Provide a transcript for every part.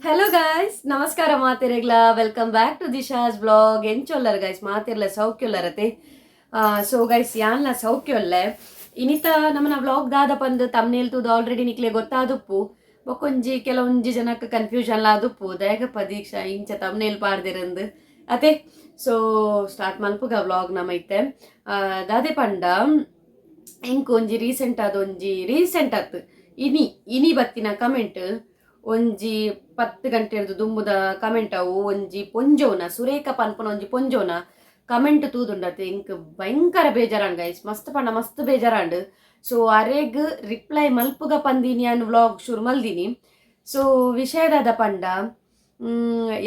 Hello guys, ನಮಸ್ಕಾರ ಮಾತೆರೆಗ್ಲ. Welcome back to Disha's vlog. ಎಂಚೊಲ್ಲರ್ guys? ಮಾತೆರ್ಲ ಸೌಖ್ಯೊಲ್ಲರತೆ? So guys, ಯಾನ್ಲ ಸೌಖ್ಯೊಲ್ಲೆ. ಇನಿತ ನಮ್ಮನ ವ್ಲಾಗ್ ದಾದ ಪಂದ್ ತಮ್ನೇಲ್ ತೂದು ಆಲ್ರೆಡಿ ನಿಕ್ಲೆ ಗೊತ್ತಾದುಪ್ಪು. ಬೊಕೊಂಜಿ ಕೆಲವೊಂಜಿ ಜನಕ್ಕೆ ಕನ್ಫ್ಯೂಷನ್ ಆದುಪ್ಪು, ದಾಯೆಗಪ್ಪ ದೀಕ್ಷಾ ಇಂಚ ತಮ್ನೇಲ್ ಪಾಡ್ದಿರಂದು ಅತೆ. ಸೊ ಸ್ಟಾರ್ಟ್ ಮಲ್ಪುಗ ವ್ಲಾಗ್ ನಮ ಇತ್ತೆ. ದಾದೆ ಪಂಡ, ಎಂಕ್ ಒಂಜಿ ರೀಸೆಂಟ್ ಆದ, ಒಂಜಿ ರೀಸೆಂಟ್ ಆತ್, ಇನಿ ಇನಿ ಬತ್ತಿನ ಕಮೆಂಟ್, ಒಂಜಿ 10 ಗಂಟೆರ್ದು ದುಂಬುದ ಕಮೆಂಟ್ ಅವು. ಒಂಜಿ ಪೊಂಜೋನ, ಸುರೇಖ ಪನ್ಪುನ ಒಂಜಿ ಪೊಂಜೋನ ಕಮೆಂಟ್ ತೂದುಂಡತೆ ಎಂಕ್ ಭಯಂಕರ ಬೇಜಾರಾಂಡ್ ಗೈಸ್. ಮಸ್ತ್ ಪಂಡ ಮಸ್ತ್ ಬೇಜಾರಾಂಡ್. ಸೊ ಅರೆಗ್ ರಿಪ್ಲೈ ಮಲ್ಪುಗ ಪಂದಿನಿ ಯಾನ್ ವ್ಲಾಗ್ ಶುರು ಮಲ್ದಿನಿ. ಸೊ ವಿಷಯದಾದ ಪಂಡ,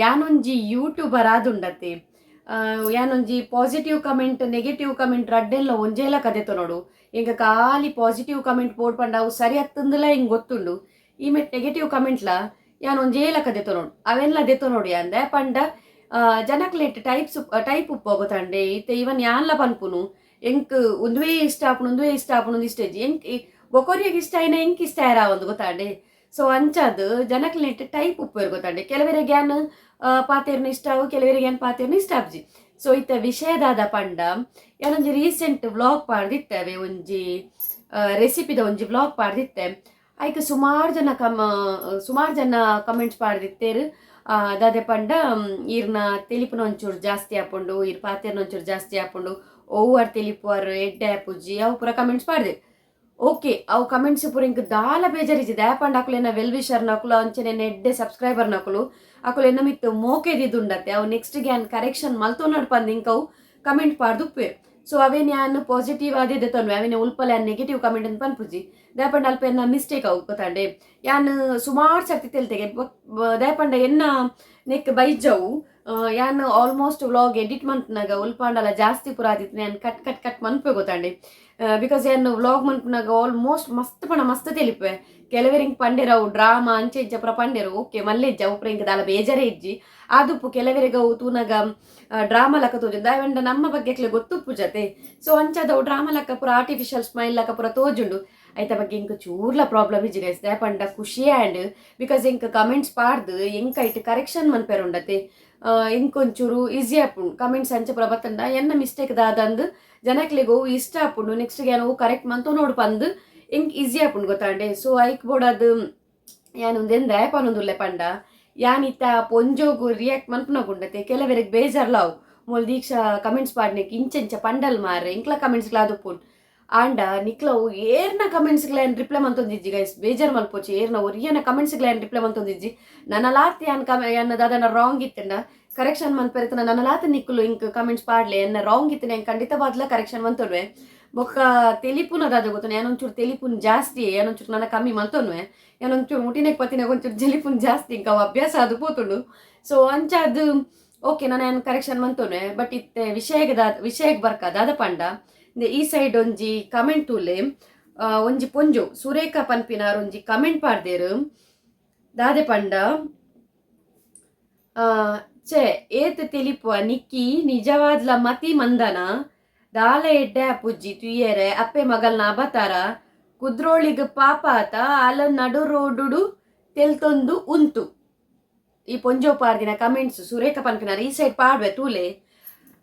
ಯಾನೊಂಜಿ ಯೂಟ್ಯೂಬರ್ ಆದುಂಡತೆ, ಯಾನೊಂಜಿ positive comment, negative comment ರಡ್ಡೆಲ್ಲ ಒಂಜೇಲ ಕದೆತ ನೋಡು. ಎಂಕ ಖಾಲಿ ಪಾಸಿಟಿವ್ ಕಮೆಂಟ್ ಬೋಡ್ ಪಂಡ ಅವು ಸರಿ ಅತ್ತಂದಲ ಹಿಂಗ್ ಗೊತ್ತುಂಡು. ಈ ಮೆಟ್ ನೆಗೆಟಿವ್ ಕಮೆಂಟ್ಲ ಯಾನ್ ಒಂಜೇಲ ಕದೆತ ನೋಡು, ಅವೆಲ್ಲ ದೆತ್ತೊ ನೋಡಿ ಅಂದೆ ಪಂಡ ಜನಕ್ಲೆಟ್ ಟೈಪ್ಸ್ ಟೈಪ್ ಉಪ್ಪು ಗೊತ್ತಂಡೆ. ಇತ್ತೆ ಇವನ್ ಯಾನ್ಲ ಪನ್ಪುನು, ಎಂಕ್ ಒಂದುವೇ ಇಷ್ಟ ಆಪುಂಡು, ಒಂದುವೇ ಇಷ್ಟ ಆಪುಂಡು, ಇಷ್ಟ ಇಜ್ಜಿ. ಎಂಕ್ ಬೊಕೊರಿಯಗ್ ಇಷ್ಟ ಆಯ್ನ ಎಂಕ್ ಇಷ್ಟ ಆಯರ ಒಂದು ಗೊತ್ತಾಂಡೆ. ಸೊ ಅಂಚಾದ್ ಜನಕ್ಲೆಟ್ ಟೈಪ್ ಉಪ್ಪುವೆರ್ ಗೊತ್ತಾಂಡೆ. ಕೆಲವರಿಗೆ ಯಾನ್ ಪಾತೆರ್ನ ಇಷ್ಟ ಆವು, ಕೆಲವರಿಗೆ ಯಾನ್ ಪಾತೆರ್ನ ಇಷ್ಟ ಆಪ್ಜಿ. ಸೊ ಇತ್ತ ವಿಷಯದಾದ ಪಂಡ, ಯಾನೊಂಜಿ ರೀಸೆಂಟ್ ವ್ಲಾಗ್ ಪಾಡ್ದಿತ್ತೇವೆ, ಒಂಜಿ ರೆಸಿಪಿದ ಒಂಜಿ ವ್ಲಾಗ್ ಪಾಡ್ದಿತ್ತೆ. ಐಕ್ ಸುಮಾರು ಜನ ಕಮೆಂಟ್ಸ್ ಪಾಡ್ದಿತ್ತೇರು. ದಾದೆ ಪಂಡ, ಈರ್ನ ತೆಲಿಪುನ ಒಂಚೂರು ಜಾಸ್ತಿ ಆಪುಂಡು, ಈರ್ ಪಾತೆರ್ನ ಒಂಚೂರು ಜಾಸ್ತಿ ಆಪುಂಡು, ಓವರ್ ತೆಲಿಪುವರ್, ಎಡ್ಡೆ ಆಪುಜಿ, ಅವು ಪೂರ ಕಮೆಂಟ್ಸ್ ಪಾಡ್ದೆ. ಓಕೆ, ಅವು ಕಮೆಂಟ್ಸ್ ಪೂರ ಇಂಕ್ ದಾಲ ಬೇಜಾರಿಜ್ಜಿ. ದಾಯೆ ಅಕುಲು ವೆಲ್ ವಿಷರ್ ನಕುಲು, ಅಂಚನೆ ಎಡ್ಡೆ ಸಬ್ಸ್ಕ್ರೈಬರ್ ನಕುಲು. ಅಕುಲು ಎನ್ನ ಮಿತ್ತು ಮೋಕೆ ದಿದುಂಡತ್ತೆ. ಅವು ನೆಕ್ಸ್ಟ್ ಯಾನ್ ಕರೆಕ್ಷನ್ ಮಲ್ತೊನಡ್ ಪಂದ್ ಇಂಕ್ ಅವು ಕಮೆಂಟ್ ಪಾಡ್ದುಪ್ಪೇರು. ಸೊ ಅವೇನ್ ಯಾನ್ ಪಾಸಿಟಿವ್ ಆದೇ ದೆತೊನ್ವೆ. ಅವೇನೆ ಉಲ್ಪಲ ಯಾನ್ ನೆಗೆಟಿವ್ ಕಮೆಂಟ್ ಅಂತ ಪನ್ಪುಜಿ. ದಾಯೆ ಅಲ್ಪ ಎನ್ನ ಮಿಸ್ಟೇಕ್ ಅವು ಗೊತ್ತಾಂಡೆ. ಯಾನ್ ಸುಮಾರು ಸರ್ತಿ ತೆಲ್ತೆಗೆ. ದಾಯೆ ಪಂಡ ಎನ್ನ ನೆಕ್ ಬೈಜವು. ಯಾನ್ almost vlog edit ಮನ್ಪುನಾಗ ಉಲ್ಪಾಂಡಲ ಜಾಸ್ತಿ ಪೂರ ಆದಿತ್ತು ಯಾನ್ cut cut cut ಮನ್ಪೆ ಗೊತ್ತಾಂಡೆ. Because ಯಾನ್ ವ್ಲಾಗ್ ಮನ್ಪುನಾಗ ಆಲ್ಮೋಸ್ಟ್ ಮಸ್ತ್ ಪಂಡ ಮಸ್ತ್ ತೆಲಿಪೆ. ಕೆಲವರಿಂಗ್ ಪಂಡೇರು ಅವು ಡ್ರಾಮಾ, ಅಂಚೆ ಇಂಚ ಪೂರ ಪಂಡೇರು. ಓಕೆ, ಮಲ್ಲೆಜ್ಜ ಅವು ಪೂರ ಇಂಕ್ ದಾಲ ಬೇಜಾರೇ ಇಜ್ಜಿ. ಆದುಪ್ಪು ಕೆಲವರಿಗೆ ಅವು ತೂನಾಗ ಡ್ರಾಮಾ ಲಕ್ಕ ತೋಜುಂಡು. ದಾಯೆ ನಮ್ಮ ಬಗ್ಗೆ ಅಕ್ಲೆ ಗೊತ್ತುಪ್ಪು ಜತೆ. ಸೊ ಅಂಚಾದವು ಡ್ರಾಮಾ ಲಕ್ಕ ಪೂರ, ಆರ್ಟಿಫಿಷಿಯಲ್ ಸ್ಮೈಲ್ ಲಕ್ಕ ಪೂರ ತೋಜುಂಡು. ಐತ ಬಗ್ಗೆ ಇಂಕ್ ಚೂರ್ಲ ಪ್ರಾಬ್ಲಮ್ ಇಜ್ಜಿ ಗೈಸ್. ದಾಯೆ ಪಂಡ ಖುಷಿ ಆಂಡ್, because ಎಂಕ್ ಕಮೆಂಟ್ಸ್ ಪಾಡ್ದು ಎಂಕ್ ಐಟ್ ಕರೆಕ್ಷನ್ ಮನ್ಪೆರ್ ಉಂಡತೆ, ಇಂಕೊಂಚೂರು ಈಸಿ ಆಪುಂಡು. ಕಮೆಂಟ್ಸ್ ಅಂಚ ಪೂರ ಬತ್ತಂಡ ಎನ್ನ ಮಿಸ್ಟೇಕ್ ದಾದಂದು ಜನಕ್ಲೆಗ್ ಅವು ಇಷ್ಟ ಆಪುಂಡು. ನೆಕ್ಸ್ಟ್ ಯಾನ್ ಅವು ಕರೆಕ್ಟ್ ಮಂತ ನೋಡು ಪಂದ್ ಎಂಕ್ ಈಸಿ ಆಪುಂಡು ಗೊತ್ತಾಂಡೆ. ಸೊ ಐಕ್ ಬೋಡಾದ್ ಯಾನ್ ಉಂದೆನ್ ದಾಯೆ ಪನೊಂದುಲ್ಲೆ ಪಂಡ, ಯಾನ್ ಇತ್ತ ಪೊಂಜೋಗು ರಿಯಾಕ್ಟ್ ಮನ್ಪುನಗುಂಡತೆ ಕೆಲವರಿಗೆ ಬೇಜಾರ್ಲಾವು, ಮೋಲ್ ದೀಕ್ಷಾ ಕಮೆಂಟ್ಸ್ ಪಾಡ್ನೆಕ್ ಇಂಚ ಇಂಚ ಪಂಡಲ್ ಮಾರ್ರೆ, ಇಂಕ್ಲ ಕಮೆಂಟ್ಸ್ ಲಾದುಪ್ಪುಂಡು. ಆಂಡ ನಿಕ್ಲವು ಏರ್ನ ಕಮೆಂಟ್ಸ್ ಯಾನ್ ರಿಪ್ಲೈ ಮಂತೊಂದಿಜ್ಜಿ ಗೈಸ್. ಬೇಜಾರ್ ಮಲ್ಪೊಚ್ಚಿ, ಏರ್ನ ಒರಿಯನ ಕಮೆಂಟ್ಸ್ ಯಾನ್ ರಿಪ್ಲೈ ಮಂತೊಂದಿಜ್ಜಿ. ನನಲಾತ್ ಯಾನ್ ಕಮೆ ಯಾನ್ ದಾದನ ರಾಂಗ್ ಇತ್ತಂಡ ಕರೆಕ್ಷನ್ ಮನ್ಪೆರ್ತನ. ನನಲಾತ್ ನಿಕ್ಕುಲು ಇಂಕ್ ಕಮೆಂಟ್ಸ್ ಪಾಡ್ಲೆ. ಎನ್ನ ರಾಂಗ್ ಇತ್ತನೆ ಖಂಡಿತವಾದ್ಲ ಕರೆಕ್ಷನ್ ಮಂತೊನ್ವೆ. ಬೊಕ್ಕ ತೆಲಿಪುನ ದಾದ ಗೊತ್ತ, ಯಾನೊಂಚೂರು ತೆಲಿಪುನ್ ಜಾಸ್ತಿ. ಯಾನೊಂಚೂರು ನನ್ನ ಕಮ್ಮಿ ಮಲ್ತೊನ್ವೆ. ಯಾನೊಂಚೂರು ಮುಟಿನೆಕ್ ಪತ್ತಿನಾಗ ಒಂಚೂರು ಜಲಿಪುನ್ ಜಾಸ್ತಿ. ಇಂಕ ಅವು ಅಭ್ಯಾಸ ಅದು ಪೋತುಂಡು. ಸೊ ಅಂಚಾದ್ ಓಕೆ, ನಾನು ಯಾನ್ ಕರೆಕ್ಷನ್ ಮಂತೊನ್ವೆ. ಬಟ್ ಇತ್ತೆ ವಿಷಯಕ್ಕೆ ದಾದ, ವಿಷಯಕ್ಕೆ ಬರ್ಕ. ದಾದ ಪಂಡ, ಈ ಸೈಡ್ ಒಂಜಿ ಕಮೆಂಟ್ ತೂಲೆ. ಒಂಜಿ ಪೊಂಜು ಸುರೇಖ ಪನ್ಪಿನಾರ್ ಒಂಜಿ ಕಮೆಂಟ್ ಪಾಡ್ದೇರು. ದಾದೆ ಪಂಡ, ಛೆ, ಏತ್ ತೆಲಿಪುವ ನಿಕ್ಕಿ, ನಿಜವಾದ್ಲ ಮತಿ ಮಂದನ? ದಾಲ ಎಡ್ಡೆ ಪುಜ್ಜಿ ತುಯ್ಯರೆ, ಅಪ್ಪೆ ಮಗಲ್ನ ಅಬತಾರ. ಕುದ್ರೋಳಿಗ್ ಪಾಪ ಆತ, ಅಲ ನಡು ರೋಡುಡು ತೆಲ್ತೊಂದು ಉಂತು. ಈ ಪೊಂಜೋ ಪಾಡ್ದಿನ ಕಮೆಂಟ್ಸ್ ಸುರೇಖ ಪನ್ಪಿನಾರ್. ಈ ಸೈಡ್ ಪಾಡ್ವೆ ತೂಲೆ.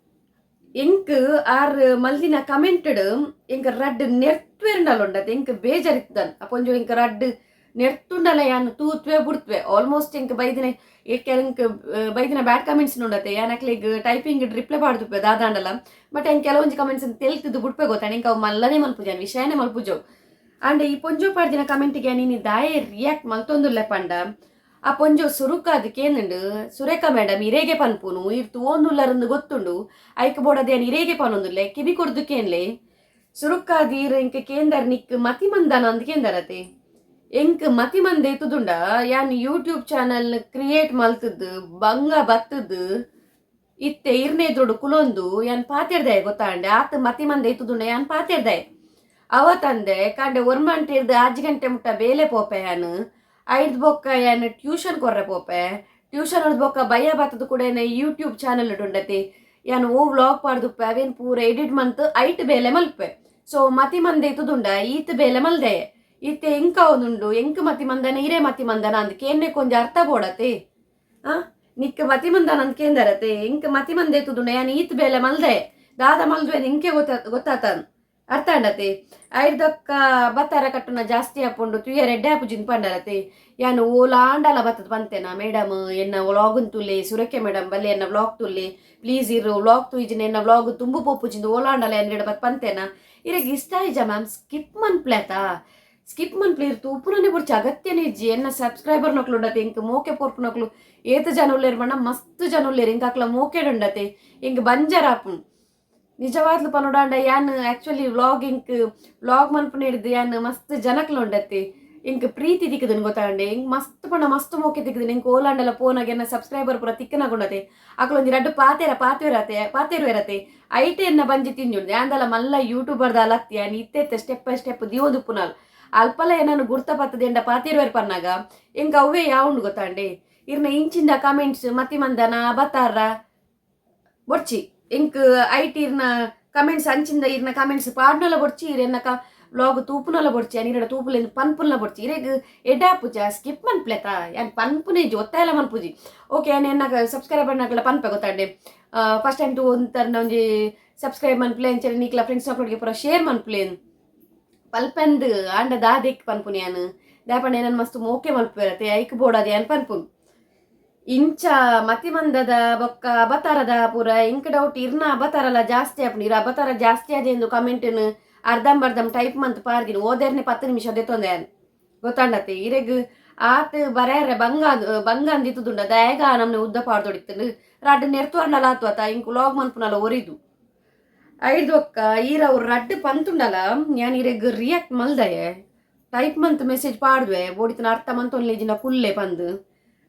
ಎಂಕ್ ಆರ್ ಮಲ್ದಿನ ಕಮೆಂಟಡ್ ಎಂಕ್ ರಡ್ಡ್ ನೆರ್ತ್ವೆರ್ಂಡಲ ಉಂಡತೆ ಎಂಕ್ ಬೇಜಾರಿತ್ತನ್. ಆ ಪೊಂಜೋ ಎಂಕ್ ರಡ್ಡ್ ನೆರ್ತುಂಡಲ ಯಾನ್ ತೂತ್ವೆ ಬುಡ್ತ್ವೆ. ಆಲ್ಮೋಸ್ಟ್ ಎಂಕ್ ಬೈದಿನ ಎಂಕ್ ಬೈದಿನ ಬ್ಯಾಡ್ ಕಮೆಂಟ್ಸ್ ಉಂಡತೆ ಯಾನ್ ಅಕ್ಲೆಗ್ ಟೈಪಿಂಗ್ ರಿಪ್ಲೈ ಪಾಡ್ದುಪ್ಪೆ ದಾದಾಂಡಲ. ಬಟ್ ಎಂಕ್ ಕೆಲವೊಂಜಿ ಕಮೆಂಟ್ಸ್ ತೆಲ್ತದು ಬುಡ್ಪೆ ಗೊತ್ತಾಂಡ್. ಎಂಕ್ ಅವು ಮಲ್ಲನೆ ಮಲ್ಪುಜ, ವಿಷಯನೇ ಮಲ್ಪುಜವು. ಅಂಡ್ ಈ ಪೊಂಜೋ ಪಾಡ್ದಿನ ಕಮೆಂಟ್ಗೆ ನೀನು ದಾಯೆ ರಿಯಾಕ್ಟ್ ಮಲ್ತೊಂದುಲ್ಲೆ ಪಂಡ, ಆ ಪೊಂಜೋ ಸುರುಕಾದ್ ಕೇಂದುಂಡು. ಸುರೇಖಾ ಮೇಡಮ್, ಇರೇಗೆ ಪನ್ಪುನು, ಇರ್ ತೂವೊಂದುಲ್ಲರಂದು ಗೊತ್ತುಂಡು. ಐಕ್ ಬೋಡದ ಯಾನ್ ಇರೇಗೆ ಪನೊಂದುಲ್ಲೆ, ಕಿವಿ ಕೊರ್ದು ಕೇನ್ಲೆ. ಸುರುಕಾದ್ ಈರ್ ಇಂಕ ಕೇಂದರ್, ನಿಕ್ ಮತಿ ಮಂದನ ಅಂದ್ ಕೇಂದರತೆ. ಎಂಕ್ ಮತಿ ಮಂದ ಎತ್ತುದುಂಡ ಯಾನ್ YouTube channel create ಮಲ್ತದ್ದು ಬಂಗ ಬತ್ತದ್ದು ಇತ್ತೆ ಇರ್ನೆ ಎದುರುಡು ಕುಲೊಂದು ಯಾನ್ ಪಾತೆರ್ದೆ ಗೊತ್ತಾಂಡೆ. ಆತ್ ಮತಿ ಮಂದ ಎತ್ತುದುಂಡ ಯಾನ್ ಪಾತೆರ್ದೆ. ಅವ ತಂದೆ ಕಾಂಡೆ ಒರ್ಮಂಟೆ ಇರ್ದು 5 ಗಂಟೆ ಮುಟ್ಟ ಬೇಲೆ ಪೋಪೆ ಯಾನ್. ಐದ್ ಬೊಕ್ಕ ಯಾನ್ ಟ್ಯೂಷನ್ ಕೊರ್ರೆ ಪೋಪೆ. ಟ್ಯೂಷನ್ ಹೊಡ್ದು ಬೊಕ್ಕ ಬಯ್ಯ ಬತ್ತದ ಕೂಡ ಯೂಟ್ಯೂಬ್ ಚಾನಲ್ ಉಂಡತಿ. ಯಾನ್ ಓ ವ್ಲಾಗ್ ಪಾಡ್ದುಪ್ಪೆ, ಅವೇನ್ ಪೂರ ಎಡಿಟ್ ಮಂತ್ ಐಟ್ ಬೇಲೆ ಮಲ್ಪೆ. ಸೊ ಮತಿ ಮಂದ ಎತ್ತುದುಂಡ ಈತ್ ಬೇಲೆ ಮಲ್ದೆ. ಇತ್ತೆ ಎಂಕ ಒಂದುಂಡು ಎಂಕ್ ಮತಿ ಮಂದನ ಇರೆ ಮತಿ ಮಂದನ ಅಂದ್ ಕೇನ್ನೆ ಕೊಂಜ ಅರ್ಥ ಬೋಡತೆ. ಆ ನಿಕ್ ಮತಿ ಮಂದನ ಅಂದ್ ಕೇಂದರತೆ. ಎಂಕ್ ಮತಿ ಮಂದೆ ತುದುಂಡ ಯಾನ್ ಈತ್ ಬೇಲೆ ಮಲ್ದೆ ದಾದ ಮಲ್ದುವೆ ಎಂಕೆ ಗೊತ್ತಾತನ್ ಅರ್ಥ ಅಂಡತೆ. ಐರ್ದೊಕ್ಕ ಬತ್ತಾರ ಕಟ್ಟುನ ಜಾಸ್ತಿ ಆಪುಂಡು ತುಯ್ಯರ ಎಡ್ಡೆ ಆಪುಜಿಂದ್ ಪಂಡರತೆ. ಯಾನ್ ಓಲಾಂಡಲ ಬತ್ತದ ಪಂತೆನಾ ಮೇಡಮ್ ಎನ್ನ ವ್ಲಾಗುನ್ ತುಲೆ ಸುರಕ್ಕೆ ಮೇಡಮ್ ಬಲ್ಲೆ ಎನ್ನ ವ್ಲಾಗ್ ತುಲೆ ಪ್ಲೀಸ್ ಇರು ವ್ಲಾಗ್ ತೂಯಿಜಿನ ಎನ್ನ ವ್ಲಾಗ್ ತುಂಬು ಪೋಪುಜಿಂದು ಓಲಾಂಡಲ ಎನ್ನಡ ಬತ್ ಪಂತೆನಾ. ಇರೆಗ್ ಇಷ್ಟ ಇಜ್ಜ ಮ್ಯಾಮ್ ಸ್ಕಿಪ್ ಮನ್ಪ್ಲೇತಾ ಸ್ಕಿಪ್ ಮನ್ಪ್ಲೆ ಇರ್ ತೂಪುನನೆ ಬೊಡ್ಚಿ ಅಗತ್ಯನೇ ಇಜ್ಜಿ. ಎನ್ನ ಸಬ್ಸ್ಕ್ರೈಬರ್ ನಕ್ಲು ಉಂಡತೆ ಎಂಕ್ ಮೋಕೆ ಪೋರ್ಪುನಕ್ಲು ಏತ್ ಜನ ಉಲ್ಲೆರ್ ಪಂಡ ಮಸ್ತ್ ಜನ ಉಲ್ಲೆರ್ ಎಂಕ್ ಅಕ್ಲ ಮೋಕೆಡ್ ಉಂಡತೆ ಎಂಕ್ ಬಂಜಾರ ಆಪುಂಡು. ನಿಜವಾದ್ಲು ಪನೊಡಾಂಡ ಯಾನ್ ಆಕ್ಚುಲಿ ವ್ಲಾಗ್ ಎಂಕ್ ವ್ಲಾಗ್ ಮನ್ಪುನ ಹಿಡ್ದು ಯಾನ್ ಮಸ್ತ್ ಜನಕ್ಲು ಉಂಡತೆ ಎಂಕ್ ಪ್ರೀತಿ ತಿಕ್ಕುದುಂಡು ಗೊತ್ತಾಂಡೆ. ಎಂಕ್ ಮಸ್ತ್ ಪಂಡ ಮಸ್ತ್ ಮೋಕೆ ತಿಕ್ಕುದುಂಡು. ಎಂಕ್ ಓಲಾಂಡಲ ಪೋನಾಗ ಎನ್ನ ಸಬ್ಸ್ಕ್ರೈಬರ್ ಪೂರ ತಿಕ್ಕನಾಗುಂಡತೆ ಅಕ್ಲೊಂಜಿ ರಡ್ಡ್ ಪಾತೆರ ಪಾತೆರತೆ ಪಾತೆರುವೆರತೆ ಐಟೆ ಎನ್ನ ಬಂಜಿ ತಿಂಜುಂಡು. ಯಾಂದಲ ಮಲ್ಲ ಯೂಟ್ಯೂಬರ್ ದಾಲ ಅತ್ತ್ ಯಾನ್ ಇತ್ತೆ step by step ದಿವೊಂದುಪ್ಪುನಾಲ್ ಅಲ್ಪಲ ಏನನ್ನು ಗುರ್ತ ಪತ್ತದ ಎಂಡ ಪಾತೆರುವೆರ್ ಪನ್ನಾಗ ಎಂಕ್ ಅವ್ವೇ ಯಾವುಂಡು ಗೊತ್ತಾಂಡೆ. ಇರ್ನ ಇಂಚಿಂದ ಕಮೆಂಟ್ಸ್ ಮತಿ ಮಂದನ ಬತ್ತಾರ ಬೊಡ್ಚಿ ಎಂಕ್ ಐಟ್ ಇರ್ನ ಕಮೆಂಟ್ಸ್ ಅಂಚಿಂದ ಇರ್ನ ಕಮೆಂಟ್ಸ್ ಪಾಡ್ನಲ ಬೊಡ್ಚಿ ಇರ್ ಎನ್ನ ವ್ಲಾಗ್ ತೂಪುನಲ ಬೊಡ್ಚಿ ಯಾನ್ ಇರಡ ತೂಪುಲೆಂದ್ ಪನ್ಪುನ್ಲ ಬೊಡ್ಚಿ. ಇರೆಗ್ ಎಡ್ಡೆ ಆಪುಜ ಸ್ಕಿಪ್ ಮನ್ಪ್ಲೆತ ಯಾನ್ ಪನ್ಪುನೆ ಇಜ್ಜಿ ಒತ್ತಾಯಲ ಮನ್ಪುಜಿ. ಓಕೆ, ಯಾನ್ ಎನ್ನ ಸಬ್ಸ್ಕ್ರೈಬರ್ ನಕಲ ಪನ್ಪೆ ಗೊತ್ತಾಂಡೆ. ಫಸ್ಟ್ ಟೈಮ್ ತೂ ಒಂತರ್ನ ಒಂಜಿ ಸಬ್ಸ್ಕ್ರೈಬ್ ಮನ್ಪುಲೆ ಅಂಚನೆ ನಿಕ್ಲ ಫ್ರೆಂಡ್ಸ್ ನಕ್ಲೊಟ್ಟಿಗೆ ಪೂರ ಶೇರ್ ಮನ್ಪುಲೆ ಪಲ್ಪೆಂದ್ ಆಂಡ ದಾದೆಕ್ ಪನ್ಪುನಿ ಯಾನ್ ದಾಯೆ ಪಂಡ ಮಸ್ತ್ ಮೋಕೆ ಮಲ್ಪುವೆರತೆ ಐಕ್ ಬೋಡಾದ್ ಯಾನ್ ಪನ್ಪುನು. ಇಂಚ ಮತಿಮಂದದ ಬೊಕ್ಕ ಅಬತಾರದ ಪೂರ ಎಂಕ್ ಡೌಟ್ ಇರ್ನ ಅಬತಾರಲ ಜಾಸ್ತಿ ಆಪುಂಡು. ಇರ್ ಅಬತಾರ ಜಾಸ್ತಿ ಆದೇಂದು ಕಮೆಂಟ್ನ್ ಅರ್ಧಂಬರ್ಧಂ ಟೈಪ್ ಮಂತ್ ಪಾರ್ದಿನಿ ಓದೇರ್ನೆ 10 ನಿಮಿಷ ದೆತ್ತೊಂದೆ ಯಾನ್ ಗೊತ್ತಾಂಡತೆ. ಇರೆಗ್ ಆತ್ ಬರೇರೆ ಬಂಗ ಬಂಗ ಅಂದಿತ್ತುದುಂಡ ದಾಯೆಗ ನಮ್ನೆ ಉದ್ದ ಪಾಡ್ದೊಡಿತ್ತುಂಡು ರಡ್ಡ್ ನೆರ್ತುವರ್ಂಡಲ ಆತು ಅತ ಇಂಕ್ ವ್ಲಾಗ್ ಮನ್ಪುನಲ ಒರಿದು ಐಡ್ದ್ ಬೊಕ್ಕ ಈರ್ ಅವ್ರು ರಡ್ಡ್ ಪಂತುಂಡಲ ಯಾನ್ ಇರೆಗ್ ರಿಯಾಕ್ಟ್ ಮಲ್ದಯೆ ಟೈಪ್ ಮಂತ್ ಮೆಸೇಜ್ ಪಾಡ್ದುವೆ ಬೋಡಿತನ ಅರ್ಥ ಮಂತೊನ್ಲೇಜಿನ ಕುಲ್ಲೆ ಪಂದ್.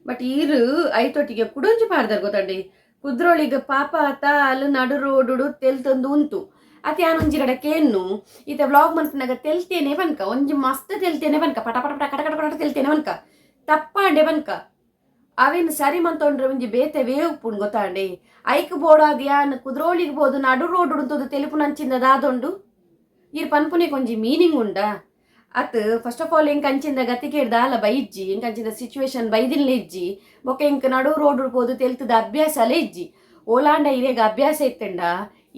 ಬಟ್ ಈರ್ ಐತೊಟ್ಟಿಗೆ ಕುಡೊಂಜಿ ಪಾಡ್ದಾರ್ ಗೊತ್ತಂಡಿ. ಕುದ್ರೋಳಿಗ್ ಪಾಪ ಆತ ಅಲ್ಲಿ ನಡು ರೋಡುಡು ತೆಲ್ತೊಂದು ಉಂತು ಅತ್ ಯಾನ್ ಒಂಜಿ ರಡ ಕೇನ್ನು ಈತ ವ್ಲಾಗ್ ಮನ್ಪುನಗ ತೆಲ್ತೇನೆ ಪನ್ಕ ಒಂಜಿ ಮಸ್ತ್ ತೆಲ್ತೇನೆ ಪನ್ಕ ಪಟ ಪಟ ಪಟ ಕಟ ಕಟ ಕಟ ತೆಲ್ತೇನೆ ಪನ್ಕ ತಪ್ಪಾಂಡೆ ಪನ್ಕ ಅವೇನು ಸರಿ ಮಂತೊಂಡ್ರೆ ಒಂಜಿ ಬೇತೆ ವೇ ಉಪ್ಪುಂಡು ಗೊತ್ತಾಂಡೆ. ಐಕ್ ಬೋಡಾದ್ ಯಾನ್ ಕುದ್ರೋಳಿಗ್ ಬೋದು ನಡು ರೋಡ್ ಉಂತುದು ತೆಲಿಪುನಂಚಿಂದ ದಾದೊಂಡು ಈರ್ ಪನ್ಪುನೆಗ್ ಒಂಜಿ ಮೀನಿಂಗ್ ಉಂಡಾ ಅತ್. First of all ಎಂಕ್ ಅಂಚಿಂದ ಗತಿಕೇಡ್ ದಾಲ ಬೈಜ್ಜಿ ಎಂಕ್ ಅಂಚಿಂದ ಸಿಚುವೇಶನ್ ಬೈದಿನ್ಲೆ ಇಜ್ಜಿ. ಬೊಕ್ಕ ಎಂಕ್ ನಡು ರೋಡ್ ಪೋದು ತೆಲ್ತದ ಅಭ್ಯಾಸಲೇ ಇಜ್ಜಿ. ಓಲಾಂಡ ಇರೆಗ್ ಅಭ್ಯಾಸ ಇತ್ತಂಡ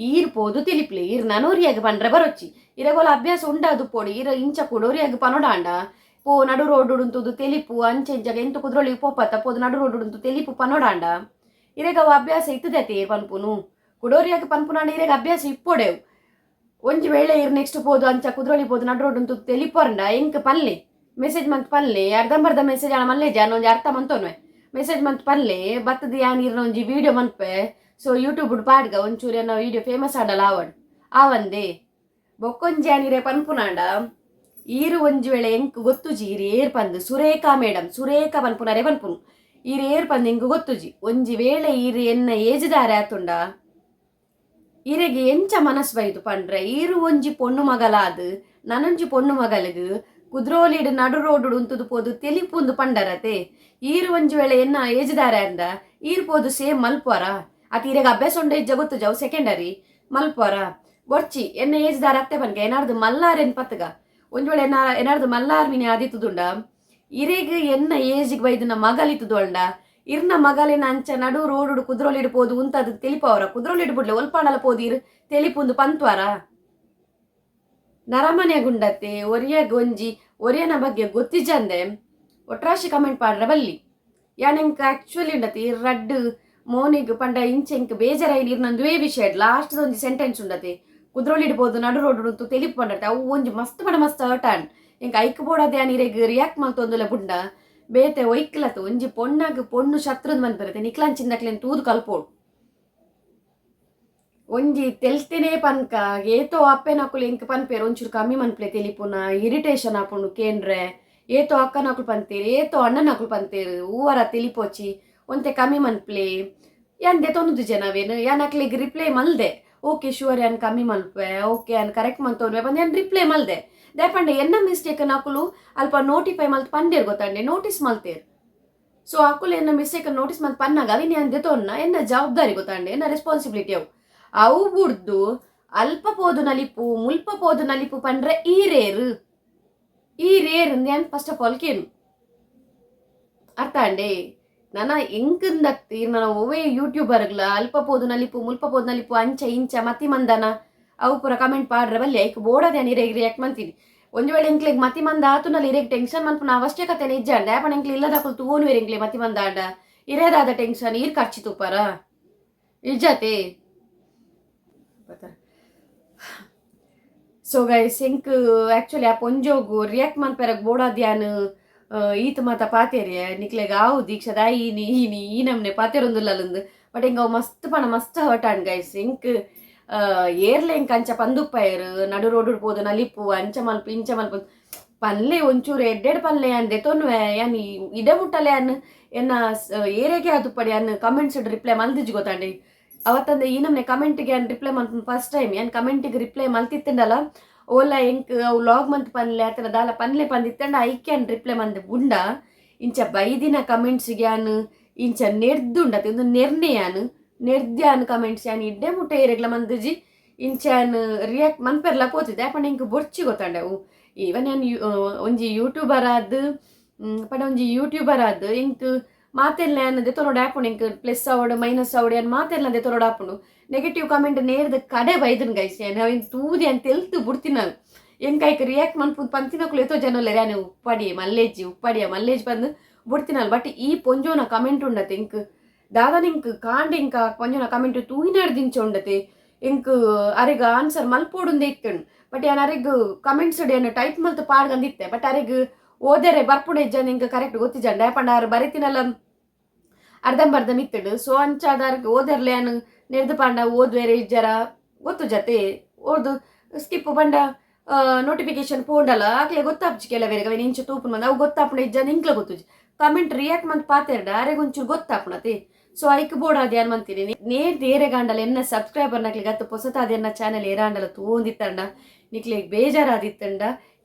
ಈರ್ ಪೋದು ತೆಲಿಪ್ಲೆ ಈರ್ ನನೋರಿಯಾಗ ಪಂಡ್ರೆ ಬರೊಚ್ಚಿ ಇರೆಗೋಲ ಅಭ್ಯಾಸ ಉಂಡಾದು ಪೋಡು ಈರ್ ಇಂಚ ಕುಡೋರಿಯಾಗ ಪನೊಡಾಂಡ ಪೋ ನಡು ರೋಡ್ ಉಂತುದು ತೆಲಿಪು ಅಂಚೆ ಇಂಚ ಎಂತ ಕುದ್ರೊಳಿಗೆ ಪೋಪತ್ತ ಪೋದು ನಡು ರೋಡ್ ಉಂತು ತೆಲಿಪು ಪನೊಡಾಂಡ ಇರೆಗ್ ಅವು ಅಭ್ಯಾಸ ಇತ್ತದತೆ ಪನ್ಪುನು ಕುಡೋರಿಯಾಗ ಪನ್ಪುನಾಂಡ ಇರೆಗ್ ಅಭ್ಯಾಸ ಇಪ್ಪೊಡೆವು. ಒಂಜಿ ವೇಳೆ ಇರ್ ನೆಕ್ಸ್ಟ್ ಪೋದು ಅಂಚ ಕುದ್ರೊಳಿ ಪೋದು ನಡು ರೋಡ್ ಉಂತು ತೆಲಿಪೊರಂಡ ಎಂಕ್ ಪನ್ಲೆ ಮೆಸೇಜ್ ಮಂತ್ ಪನ್ಲೆ ಅರ್ಧಂಬರ್ಧ ಮೆಸೇಜ್ ಆಣ ಮಲ್ಲೆ ಜಾನ ಒಂಜಿ ಅರ್ಥ ಮಂತೊನ್ವೆ ಮೆಸೇಜ್ ಮಂತ್ ಪನ್ಲೆ ಬತ್ತದ ಯಾನ್ ಇರ್ನ ಒಂಜಿ ವಿಡಿಯೋ ಮನ್ಪೆ. ಸೊ ಯೂಟ್ಯೂಬ್ ಪಾಡ್ಗ ಒಂಚೂರು ಎನ್ನ ವಿಡಿಯೋ ಫೇಮಸ್ ಆಂಡಲ ಆವಡ್ ಆವಂದೆ. ಬೊಕ್ಕೊಂಜಿ ಯಾನಿರೆ ಪನ್ಪುನಾಂಡ ಈರು ಒಂಜಿ ವೇಳೆ ಎಂಕ್ ಗೊತ್ತುಜಿ ಈರ್ ಏರ್ ಪಂದ್ ಸುರೇಖಾ ಮೇಡಮ್ ಸುರೇಖಾ ಪನ್ಪುನರೆ ಪನ್ಪುನು ಈರ್ ಏರ್ ಪಂದ್ ಎಂಕ್ ಗೊತ್ತುಜಿ. ಒಂಜಿ ವೇಳೆ ಈರ್ ಎನ್ನ ಏಜ್ದಾರೆ ಆತುಂಡ ಇರೆಗ್ ಎಂಚ ಮನಸ್ ಬೈದು ಪಂಡ್ರೆ ಈರು ಒಂಜಿ ಪೊಣ್ಣು ಮಗಲಾದ್ ನನೊಂಜಿ ಪೊಣ್ಣು ಮಗಲಿಗ್ ಕುದ್ರೋಲಿಡ್ ನಡು ರೋಡು ಉಂತುದು ಪೋದು ತೆಲಿಪುಂದು ಪಂಡರತೆ. ಈರು ಒಂಜಿ ವೇಳೆ ಎನ್ನ ಏಜ್ದಾರೆ ಅಂದ ಈರ್ ಪೋದು ಸೇಮ್ ಮಲ್ಪುವರ ಅತ್ ಇರೆಗ್ ಅಭ್ಯಾಸ ಉಂಡ ಇಜ್ಜ ಗೊತ್ತುಜ ಅವು ಸೆಕೆಂಡರಿ ಮಲ್ಪುವರ ಬೊರ್ಚಿ ಎನ್ನ ಏಜ್ದಾರ ಅತ್ತೆ ಪನ್ಕ ಏನಾರ್ದು ಮಲ್ಲಾರೆನ್ ಪತ್ಗ ಒಂಜಿ ವೇಳೆ ಏನಾರ್ದು ಮಲ್ಲಾರ್ ಮಿನಿ ಆದಿತ್ತುದುಂಡ ಇರೆಗ್ ಎನ್ನ ಏಜಿಗ್ ಬೈದಿನ ಮಗಲಿತ್ತುದೊಂಡ ಇರ್ನ ಮಗಲಿನ ಅಂಚ ನಡು ರೋಡು ಕುದ್ರೋಲಿಡ್ ಪೋದು ಉಂತದು ತೆಲಿಪವರ ಕುದ್ರೋಲಿಡ್ ಬುಡ್ಲೆ ಒಲ್ಪಾಂಡಲ ಪೋದು ಇರ್ ತೆಲಿಪುಂದು ಪಂತ್ವಾರ ನರಮನೆ ಗುಂಡತ್ತೆ ಒರಿಯಗ್ ಒಂಜಿ ಒರಿಯನ ಬಗ್ಗೆ ಗೊತ್ತಿಜಂದೆ ಒಟ್ರಾಶಿ ಕಮೆಂಟ್ ಪಾಡ್ರೆ ಬಲ್ಲಿ. ಯಾನ್ ಎಂಕ್ ಆಕ್ಚುಲಿ ಉಂಡತೆ ಇರ್ ರಡ್ಡ್ ಮೋನಿಗ್ ಪಂಡ ಇಂಚ ಎಂಕ್ ಬೇಜಾರಾಯಿ ಇರ್ನೊಂದುವೇ ವಿಷಯ ಲಾಸ್ಟ್ ಒಂಜಿ ಸೆಂಟೆನ್ಸ್ ಉಂಡತೆ ಕುದ್ರೋಳಿಡ್ ಪೋದು ನಡು ರೋಡ್ ಉಂತು ತೆಲಿಪು ಪಂಡತೆ ಅವು ಒಂಜಿ ಮಸ್ತ್ ಪಂಡ ಮಸ್ತ್ ಹರ್ಟ್ ಆಂಡ್ ಎಂಕ್ ಐಕ್ ಬೋಡಾದ್ ಯಾನ್ ಇರೆಗ್ ರಿಯಾಕ್ಟ್ ಮಲ್ತೊಂದುಲ್ಲ ಬುಂಡ ಬೇತೆ ಒಯ್ಕ್ಲತ್ ಒಂಜಿ ಪೊಣ್ಣಗ್ ಪೊಣ್ಣು ಶತ್ರುಂದ್ ಮನ್ಪೆರತೆ ನಿಕ್ಲಂಚಿಂದಕ್ಲೆನ್ ತೂದು ಕಲ್ಪೋಡು. ಒಂಜಿ ತೆಲ್ತಿನೇ ಪನ್ಕ ಏತೋ ಅಪ್ಪೆನಕುಲು ಎಂಕ್ ಪನ್ಪೇರು ಒಂಚೂರು ಕಮ್ಮಿ ಮನ್ಪ್ಲೆ ತೆಲಿಪುನ ಇರಿಟೇಷನ್ ಆಪುಂಡು ಕೇಂದ್ರೆ ಏತೋ ಅಕ್ಕನಕುಲು ಪಂತೇರು ಏತೋ ಅಣ್ಣನಕುಲು ಪಂತೇರು ಹೂವರ ತೆಲಿಪೋಚಿ ಒಂತೆ ಕಮ್ಮಿ ಮನ್ಪ್ಲೆ ಯಾನ್ ದೆತೊಂದು ನಾವೇನು ಯಾನ್ ಅಕ್ಲೆಗ್ ರಿಪ್ಲೈ ಮಲ್ದೆ. ಓಕೆ ಶುವರ್ ಯಾನ್ ಕಮ್ಮಿ ಮಲ್ಪೆ ಓಕೆ ಯಾನ್ ಕರೆಕ್ಟ್ ಮಂತೊನ್ವೆ ಪಂದ್ ಯಾನ್ ರಿಪ್ಲೈ ಮಲ್ದೆ. ದಾಯೆ ಎನ್ನ ಮಿಸ್ಟೇಕ್ ಅಕುಲು ಅಲ್ಪ ನೋಟಿಫೈ ಮಲ್ತ್ ಪಂಡೇರ್ ಗೊತ್ತಂಡೆ ನೋಟಿಸ್ ಮಲ್ತೇರ್. ಸೊ ಅಕುಲು ಎನ್ನ ಮಿಸ್ಟೇಕ್ ನೋಟಿಸ್ ಮಲ್ತ್ ಪನ್ನಾಗ ಅವಿನ ಯಾನ್ ದೆತೊನ್ನ ಎನ್ನ ಜವಾಬ್ದಾರಿ ಗೊತ್ತಂಡೆ ಎನ್ನ ರೆಸ್ಪಾನ್ಸಿಬಿಲಿಟಿ ಅವು ಅವು ಬುಡ್ದು ಅಲ್ಪ ಪೋದು ನಲಿಪು ಮುಲ್ಪ ಪೋದು ನಲಿಪು ಪಂಡ್ರೆ ಈರೇರು. ಈರ್ ಏರ್ ಯಾನ್ ಫಸ್ಟ್ ಆಫ್ ಆಲ್ ಕೇನು. ಅರ್ಥ ಅಂಡೆ? ನನ ಎಂಕಂದತ್ ಈರ್ ನನ ಒವ್ವೇ ಯೂಟ್ಯೂಬರ್ಗ್ಲ ಅಲ್ಪ ಪೋದು ನಲಿಪು, ಮುಲ್ಪ ಪೋದು ನಲಿಪು, ಅಂಚ ಇಂಚ ಮತಿ ಮಂದನ ಅವು ಪೂರ ಕಮೆಂಟ್ ಪಾಡ್ರೆ ಬಲ್ಲಿ. ಐಕ್ ಬೋಡಾದ ಯಾನ್ ಇರೆಗ್ ರಿಯಾಕ್ಟ್ ಮಂತೀನಿ. ಒಂಜಿ ವೇಳೆ ಎಂಕ್ಲೆಗ್ ಮತಿ ಮಂದ ಆತುಂಡಲ ಇರೆಗ್ ಟೆನ್ಷನ್ ಮನ್ಪುನ ಅವಶ್ಯಕತೆ ಇಜ್ಜಾಂಡ. ಯಾಪಣ ಎಂಕ್ಲೆ ಇಲ್ಲದಕುಲು ತೂವೊನುವೆರ್ ಎಂಕ್ಲೆ ಮತಿ ಮಂದ ಆಂಡ. ಇರೇದಾದ ಟೆನ್ಷನ್? ಈರ್ ಖರ್ಚು ತೂಪಾರ ಇಜ್ಜಾತೆ? ಸೊ ಗೈಸ್, ಎಂಕ್ ಆಕ್ಚುಲಿ ಆ ಪೊಂಜೋಗು ರಿಯಾಕ್ಟ್ ಮನ್ಪೆರಗ್ ಬೋಡಾದ್ಯಾನ್ ಈತ್ ಮಾತ ಪಾತೆರಿಯ. ನಿಕ್ಲೆಗ್ ಆವು, ದೀಕ್ಷಾ ದಾಯಿ ಈನಿ ಈನಿ ಈ ನಮ್ನೆ ಪಾತೆರೊಂದುಲ್ಲಂದು. ಬಟ್ ಎಂಕ್ ಅವು ಮಸ್ತ್ ಪಣ ಮಸ್ತ್ ಹರ್ಟ್ ಆಂಡ್ ಗೈಸ್. ಎಂಕ್ ಏರ್ಲೆ ಎಂಕ್ ಅಂಚ ಪಂದುಪ್ಪಯೆರ್, ನಡು ರೋಡ್ ಪೋದು ನಲಿಪು, ಅಂಚ ಮಲ್ಪು, ಇಂಚ ಮಲ್ಪು ಪನ್ಲೆ. ಒಂಚೂರು ಎಡ್ಡೆಡ್ ಪನ್ಲೆ, ಯಾನ್ ದೆತೊನುವೆ. ಯಾನ್ ಇಡೆ ಮುಟ್ಟಲೆ ಯಾನ್ ಎನ್ನ ಏರೆಗೆ ಆದುಪ್ಪಡಿ ಯಾನ್ ಕಮೆಂಟ್ಸ್ ರಿಪ್ಲೈ ಮಲ್ದಿಜಿ, ಗೊತ್ತಾಂಡಿ? ಅವತ್ತಂದೆ ಈ ನಮ್ನೆ ಕಮೆಂಟ್ಗೆ ಯಾನ್ ರಿಪ್ಲೈ ಮಲ್ಪುನ ಫಸ್ಟ್ ಟೈಮ್. ಯಾನ್ ಕಮೆಂಟಿಗೆ ರಿಪ್ಲೈ ಮಲ್ತಿತ್ತಂಡಲ, ಓಲ ಎಂಕ್ ಅವು ವ್ಲಾಗ್ ಮಂತ್ ಪನ್ಲೆ ಅತನ ದಾಲ ಪನ್ಲೆ ಪಂದಿತ್ತಂಡ ಐಕೆ ಯಾನ್ ರಿಪ್ಲೈ ಮಂದೆ ಬುಂಡ. ಇಂಚ ಬೈದಿನ ಕಮೆಂಟ್ಸ್ಗೆ ಯಾನ್ ಇಂಚ ನೆರ್ದುಂಡ, ಉಂದು ನೆರ್ನೆ ಯಾನ್ ನೆರ್ದ್ಯಾನ್ ಕಮೆಂಟ್ಸ್ ಯಾನ್ ಇಡ್ಡೆ ಮುಟ್ಟ ಏರೆಗ್ಲ ಮಂದಿಜಿ. ಇಂಚ ಯಾನ್ ರಿಯಾಕ್ಟ್ ಮನ್ಪೆರ್ಲ ಪೋತಿದ್ದೆ. ಯಾಪಂಡ ಎಂಕ್ ಬೊರ್ಚಿ, ಗೊತ್ತಾಂಡೆ ಅವು? ಈವನ್ ಯಾನ್ ಒಂಜಿ ಯೂಟ್ಯೂಬರ್ ಆದ್ ಪಂಡ ಒಂಜಿ ಯೂಟ್ಯೂಬರ್ ಆದ್ ಎಂಕ್ ಮಾತೆರ್ಲ ಯಾನ್ ದೆತೊನೊಡು ಆಪುಂಡು. ಎಂಕ್ ಪ್ಲಸ್ ಆವಡ್, ಮೈನಸ್ ಆವಡ್, ಯಾನ್ ಮಾತೆರ್ಲ ದೆತೊನೊಡು ಆಪುಂಡು. ನೆಗೆಟಿವ್ ಕಮೆಂಟ್ ನೇರ್ದ ಕಡೆ ಬೈದನ್ ಗೈಸ್. ಯಾನ್ ಅವೆನ್ ತೂದು ಯಾನ್ ತೆಲ್ತು ಬುಡ್ತಿನ. ಎಂಕ್ ಐಕ್ ರಿಯಾಕ್ಟ್ ಮನ್ಪು ಪಂತಿನಕುಲು ಏತೋ ಜನ ಉಲ್ಲೆರ್. ಯಾನ್ ಉಪ್ಪಡಿ ಮಲ್ಲೇಜಿ, ಉಪ್ಪಡಿಯ ಮಲ್ಲೇಜಿ ಪಂದ್ ಬುಡ್ತಿನಲ್. ಬಟ್ ಈ ಪೊಂಜೋನ ಕಮೆಂಟ್ ಉಂಡತೆ, ಎಂಕ್ ದಾದ ಎಂಕ್ ಕಾಂಡೆ ಎಂಕ್ ಆ ಪೊಂಜೋನ ಕಮೆಂಟ್ ತೂಯಿನಾಡ್ದಿಂಚ ಉಂಡತೆ, ಎಂಕ್ ಅರೆಗ್ ಆನ್ಸರ್ ಮಲ್ಪೊಡುಂದೇ ಇತ್ತುಂಡು. ಬಟ್ ಯಾನ್ ಅರೆಗ್ ಕಮೆಂಟ್ಸ್ ಯಾನ್ ಟೈಪ್ ಮಲ್ತ್ ಪಾಡ್ಗಂದಿತ್ತೆ. ಬಟ್ ಅರೆಗ್ ಓದೆರೆ ಬರ್ಪುಣ ಇಜ್ಜಂದ್ ಎಂಕ್ ಕರೆಕ್ಟ್ ಗೊತ್ತಿಜಂಡ. ಪಂಡ ಆರ್ ಬರೆತಿನಲ್ಲ ಅರ್ಧಂಬರ್ಧ ಇತ್ತುಂಡು. ಸೊ ಅಂಚಾದ ಅರ್ಗ್ ಓದೆರ್ಲೆ ಯಾನ್ ನೆರ್ದು ಪಾಂಡ ಓದ್ವೇರೆ ಇಜ್ಜರ ಗೊತ್ತು ಜತೆ. ಓದು ಸ್ಕಿಪ್ ಪಂಡ ನೋಟಿಫಿಕೇಶನ್ ಪೋಂಡಲ ಆಕ್ಲೆ ಗೊತ್ತಾಪ್ಜಿ. ಕೆಲವೇರಿಗೆ ಅವೇನು ಇಂಚ ತೂಪುನ ಬಂದು ಅವು ಗೊತ್ತಾಪುಣ ಇಜ್ಜಂದ್ ಇಂಕ್ಲ ಗೊತ್ತುಜಿ. ಕಮೆಂಟ್ ರಿಯಾಕ್ಟ್ ಮಂತ್ ಪಾತೆರ್ಡ ಅರೆಗ್ ಒಂಚೂರು ಗೊತ್ತಾಪುಣತೆ. ಸೊ ಐಕ್ ಬೋಡಾದ ಯಾನ್ ಮಂತೀನಿ. ನೇರ್ ಏರೆಗಾಂಡಲ ಎನ್ನ ಸಬ್ಸ್ಕ್ರೈಬರ್ ನಕ್ಲೆಗ್ ಅತ್ತು ಪೊಸತಾದ ಎನ್ನ ಚಾನೆಲ್ ಏರಾಂಡಲ ತೂವೊಂದಿತ್ತಂಡ, ನಿಕ್ಲೆಗ್ ಬೇಜಾರಾದಿತ್ತಂಡ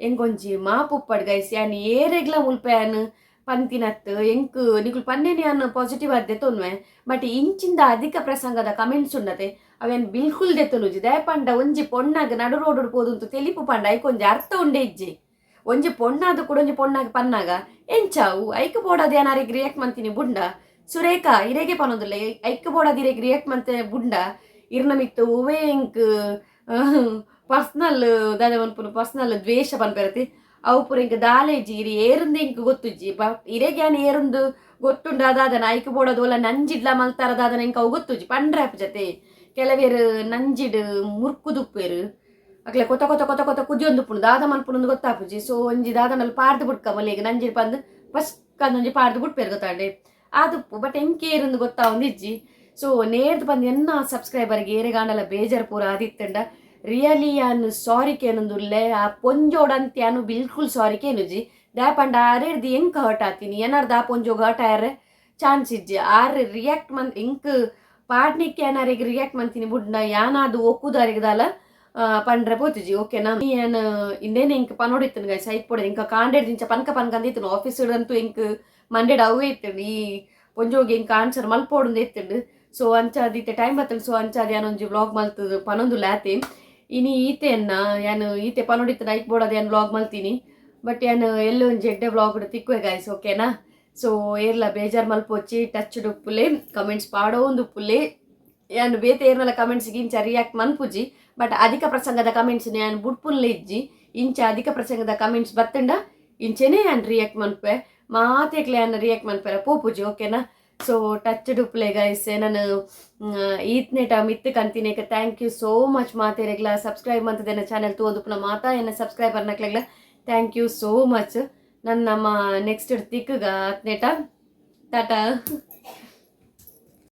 ಎಂಕೊಂಜಿ ಮಾಪುಪ್ಪಡ್ ಗೈಸ್. ಯಾನ್ ಏರೆಗ್ಲ ಮುಲ್ಪ ಯಾನ್ ಪಂತಿನತ್ ಎಂಕ್ ನಿಕುಲು ಪನ್ನೇನೆ ಯಾನ್ ಪಾಸಿಟಿವ್ ಆದ್ ದೆತೊನ್ವೆ. ಬಟ್ ಇಂಚಿಂದ ಅಧಿಕ ಪ್ರಸಂಗದ ಕಮೆಂಟ್ಸ್ ಉಂಡತೆ, ಅವೇನ್ ಬಿಲ್ಕುಲ್ ದೆತ್ತೊನುಜಿ. ದಯಪಂಡ ಒಂಜಿ ಪೊಣ್ಣಗ್ ನಡು ರೋಡ್ ಪೋದುಂತು ತೆಲಿಪು ಪಂಡ ಐಕ್ ಒಂಜಿ ಅರ್ಥ ಉಂಡೆ ಇಜ್ಜಿ? ಒಂಜಿ ಪೊಣ್ಣಾದ ಕೂಡ ಒಂಜಿ ಪೊಣ್ಣಾಗ ಪನ್ನಾಗ ಎಂಚಾವು? ಐಕ್ ಬೋಡಾದ ಯಾನ್ ಅರೆಗ್ ರಿಯಾಕ್ಟ್ ಮಂತೀನಿ ಬುಂಡ. ಸುರೇಖಾ, ಇರೆಗೆ ಪನೊಂದುಲ್ಲ. ಐಕ್ ಬೋಡಾದ ಇರೆಗ್ ರಿಯಾಕ್ಟ್ ಮಂತೆ ಬುಂಡ. ಇರ್ನ ಮಿತ್ತು ಒವ್ವೇ ಎಂಕ್ ಪರ್ಸನಲ್ ದಾದ ಮನ್ಪುನು, ಪರ್ಸನಲ್ ದ್ವೇಷ ಪನ್ಪೆರತಿ, ಅವು ಪೂರ ಎಂಕ್ ದಾಲೇಜಿ. ಇರಿ ಏರುಂದು ಎಂಕ್ ಗೊತ್ತುಜ್ಜಿ. ಬಟ್ ಇರೆಗ್ ಯಾನ್ ಏರುಂದು ಗೊತ್ತುಂಡು. ಅದಾದನ ಐಕ್ ಬೋಡೋದು ಒಲ್ಲ ನಂಜಿಡ್ಲ ಮಲ್ತಾರ ದಾದನ ಎಂಕ್ ಅವು ಗೊತ್ತುಜ್ಜಿ. ಪಂಡ್ರೆ ಜತೆ ಕೆಲವೇರು ನಂಜಿಡ್ ಮುರ್ಕುದುಪ್ಪೇರು. ಅಕ್ಲೆ ಕೊತ ಕೊತ ಕೊತ ಕೊತ ಕುದಿಯೊಂದುಪ್ಪುಂಡು, ದಾದ ಮನ್ಪುಂಡು ಗೊತ್ತಾಪುಜಿ. ಸೊ ಒಂಜಿ ದಾದನಲ್ಲಿ ಪಾಡ್ದು ಬುಡ್ಕ ಮಲ್ಲಿಗೆ ನಂಜಿಡ್ ಪಂದ್ ಫಸ್ಟ್ ಒಂಜಿ ಪಾಡ್ದು ಬುಡ್ಪೇರು, ಗೊತ್ತಾಂಡೆ? ಆದುಪ್ಪು. ಬಟ್ ಎಂಕ್ ಏರುಂದು ಗೊತ್ತಾವೊಂದು ಇಜ್ಜಿ. ಸೊ ನೇರ್ದು ಬಂದು ಎನ್ನ ಸಬ್ಸ್ಕ್ರೈಬರ್ಗೆ ಏರೆಗಾಂಡಲ ಬೇಜಾರ್ ಪೂರ ಆದಿತ್ತಂಡ ರಿಯಲಿ ಯಾನ್ ಸಾರಿ ಕೇನೊಂದುಲ್ಲೆ. ಆ ಪೊಂಜೋಡಂತ ಯಾನು ಬಿಲ್ಕುಲ್ ಸಾರಿ ಕೇನುಜಿ. ದಾಯಪಂಡ ಅರೆರ್ದು ಎಂಕ್ ಹರ್ಟ್ ಆತೀನಿ, ಏನಾರ್ದು ಆ ಪೊಂಜೋಗ್ ಹರ್ಟ್ ಆಯರೆ ಚಾನ್ಸ್ ಇಜ್ಜಿ. ಆರ್ ರಿಯಾಕ್ಟ್ ಮನ್ ಎಂಕ್ ಪಾಡ್ನಿಕ್ಕೆ ಏನಾರಿಗೆ ರಿಯಾಕ್ಟ್ ಮಂತೀನಿ ಬುಡ್ನ ಯಾನಾದು ಒಕ್ಕುದಾರಿಗೆ ದಾಲ ಪಂಡ್ರೆ ಪೋತಿಜಿ, ಓಕೆನಾ? ಯಾನ್ ಇಂದೇನೆ ಎಂಕ್ ಪನೋಡಿತ್ತನು ಗೈಸ್. ಐಕ್ ಪೋಡೆ ಎಂಕ ಕಾಂಡೆಡ್ ದಿಂಚ ಪನ್ಕ ಪನ್ಕ ಅಂದಿತ್ತನು. ಆಫೀಸ್ ಅಂತೂ ಎಂಕ್ ಮಂಡೆಡ್ ಅವೇ ಇತ್ತುಂಡು. ಈ ಪೊಂಜೋಗೆ ಎಂಕ್ ಆನ್ಸರ್ ಮಲ್ಪೋಡುಂದು ಇತ್ತುಂಡು. ಸೊ ಅಂಚಾದ್ ಇತ್ತೆ ಟೈಮ್ ಬತ್ತುಂಡು. ಸೊ ಅಂಚಾದ್ ಯಾನ್ ಒಂಜಿ ವ್ಲಾಗ್ ಮಲ್ತದು ಪನೊಂದು ಲಾತೆ. ಇನಿ ಈತೆ ಎನ್ನ ಯಾನ್ ಈತೆ ಪನೋಡಿತ್ತನ, ಐಕ್ ಬೋಡಾದ ಯಾನ್ ವ್ಲಾಗ್ ಮಲ್ತೀನಿ. ಬಟ್ ಯಾನ್ ಎಲ್ಲೆ ಒಂಜಿ ಎಡ್ಡೆ ವ್ಲಾಗ್ ತಿಕ್ಕುವೆ ಗಾಯ್ಸ್, ಓಕೆನಾ? ಸೊ ಏರ್ಲ ಬೇಜಾರ್ ಮಲ್ಪೊಚ್ಚಿ. Touch ಉಪ್ಪುಲೆ, comments ಪಾಡೋಂದು ಉಪ್ಪುಲೆ. ಯಾನ್ ಬೇತೆ ಏರ್ನಲ ಕಮೆಂಟ್ಸ್ ಇಂಚ ರಿಯಾಕ್ಟ್ ಮನ್ಪುಜಿ. ಬಟ್ ಅಧಿಕ ಪ್ರಸಂಗದ ಕಮೆಂಟ್ಸ್ ಯಾನ್ ಬುಡ್ಪುನ್ಲೆ ಇಜ್ಜಿ. ಇಂಚ ಅಧಿಕ ಪ್ರಸಂಗದ ಕಮೆಂಟ್ಸ್ ಬತ್ತಂಡ ಇಂಚೆನೆ ಯಾನ್ ರಿಯಾಕ್ಟ್ ಮನ್ಪೆ. ಮಾತೆಕ್ಲೆ ಯಾನ್ ರಿಯಾಕ್ಟ್ ಮನ್ಪೆರ ಪೋಪುಜಿ, ಓಕೆನಾ? ಸೊ ಟಚ್ ಉಪ್ಪುಲೆ ಗೈಸ್. ನಾನು ಈತ್ನೇಟ ಮಿತ್ತು ಕಂತಿನೇಕ thank you so much. ಮಾತೆರೆಗ್ಲ, ಸಬ್ಸ್ಕ್ರೈಬ್ ಮಂತದೇನ ಚಾನೆಲ್ ತೂವೊಂದುಪ್ಪುನ ಮಾತಾ ಎನ್ನ ಸಬ್ಸ್ಕ್ರೈಬರ್ ನಕ್ಲೆಗ್ಲ thank you so much. ನನ್ನ ನಮ್ಮ ನೆಕ್ಸ್ಟ್ ತಿಕ್ಕಗ. ಅತ್ನೇಟ ಟಾಟಾ.